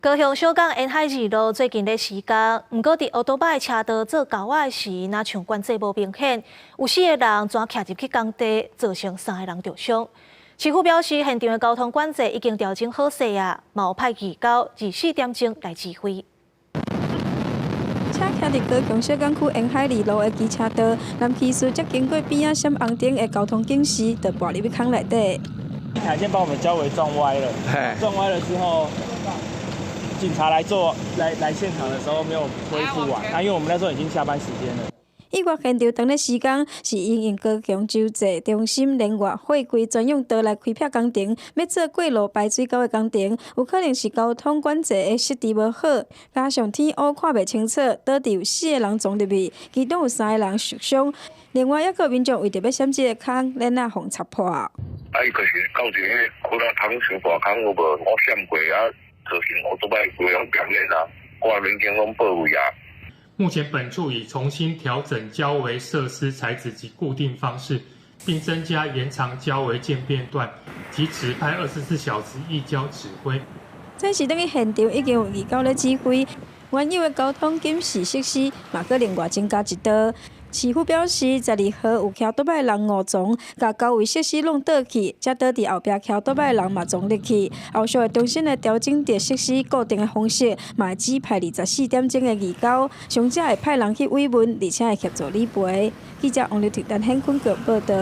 高雄小港沿海二路最近咧施工，毋過佇歐多擺車道做溝仔時，若像管制無明顯，有四个人轉徛入去工地，造成三个人著傷。市府表示，現場的交通管制已經調整好勢啊，嘛有派義交24點鐘來指揮。車徛佇高雄小港區沿海二路的機車道，男騎士才經過邊仔閃紅燈的交通警示，就跋入去空內底。一台先把我們交維撞歪了，撞歪了之後，警察來做來來現場的時候沒有恢復完，那因為我們那時候已經下班時間了。意外現場當咧時間是因應高雄洲際中心聯外貨櫃專用道來開闢工程，欲做過路排水溝的工程，有可能是交通管制的設置無好，加上天烏看袂清楚，導致有四個人撞入去，其中有三個人受傷。另外，猶閣有民眾為著欲閃這个空，鏈仔予插破。啊，伊就是到一个窟仔空傷大空有無？我閃過啊，造成歐多擺規攏變鏈啊，掛輪間攏報位啊。目前本處已重新調整交維設施材質及固定方式，並增加延長交維漸變段及指派24小時義交指揮。這是等於現場已經有義交咧指揮，原有的交通警示設施嘛，閣另外增加一道。市府表示，12號有騎多擺人誤撞，共交維設施弄倒去，才導致後壁騎多擺人嘛撞入去。後續會重新來調整佇設施固定的方式，嘛會指派24點鐘的義交，上者會派人去慰問，而且會協助理賠。記者王劉婷、陳顯坤報導。